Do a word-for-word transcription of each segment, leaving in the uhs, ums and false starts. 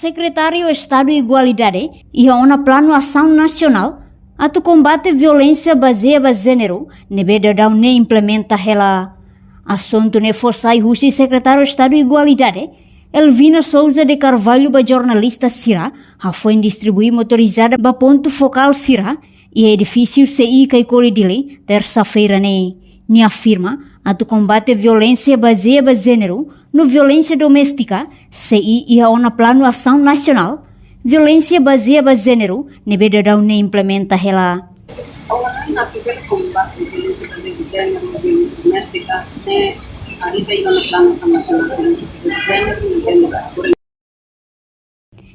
Sekretáriu Estadu Igualdade iha ona planu asaun nasionál atu kombate violénsia bazeia ba jéneru ne'ebé daudaun ne'e implementa hela. Asuntu ne'e fó sai husi Sekretáriu Estadu Igualdade, Elvina Sousa de Carvalho, ba jornalista sira, hafoin distribui motorizada ba pontu fokál sira iha edifísiu C I Caicoli, Dili, tersa-feira ne'e. Nia afirma atu kombate violénsia bazeia ba jéneru no violénsia doméstika, C I iha ona planu asaun nasionál, violénsia bazeia ba jéneru ne'ebé daudaun ne'e implementa hela. Agora, atu bele kombate violénsia bazeia ba jéneru, violénsia doméstika, se haree ita iha ona planu asaun nasionál violénsia bazeia ba jéneru, ne'ebé agora.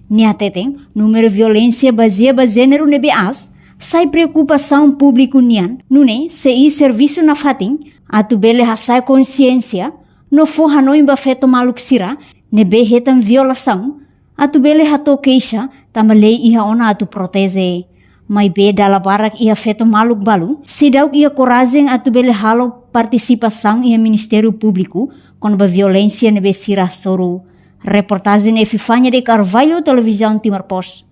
Nia hateten, númeru violénsia bazeia ba jéneru ne'ebé aas sai preokupasaun públiku nian, nune'e C I servisu nafatin atu bele hasa'e konsiénsia no fó hanoin ba feto maluk sira ne'ebé hetan violasaun, atu bele hato'o keixa, tanba lei iha ona atu proteje. Maibé dala barak iha feto maluk balu seidauk iha korajen atu bele halo partisipasaun iha Ministériu Públiku kona-ba violénsia ne'ebé sira hasoru. Reportajen Epifania de Carvalho, Televizaun Timor Post.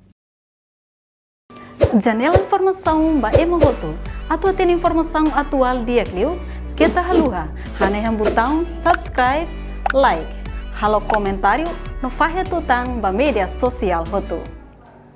Janela informasaun ba ema hotu. Atu hatene informasaun atuál di'ak liu, keta haluha hanehan butaun subscribe, like, halo komentáriu no fahe tutan ba média sosiál hotu.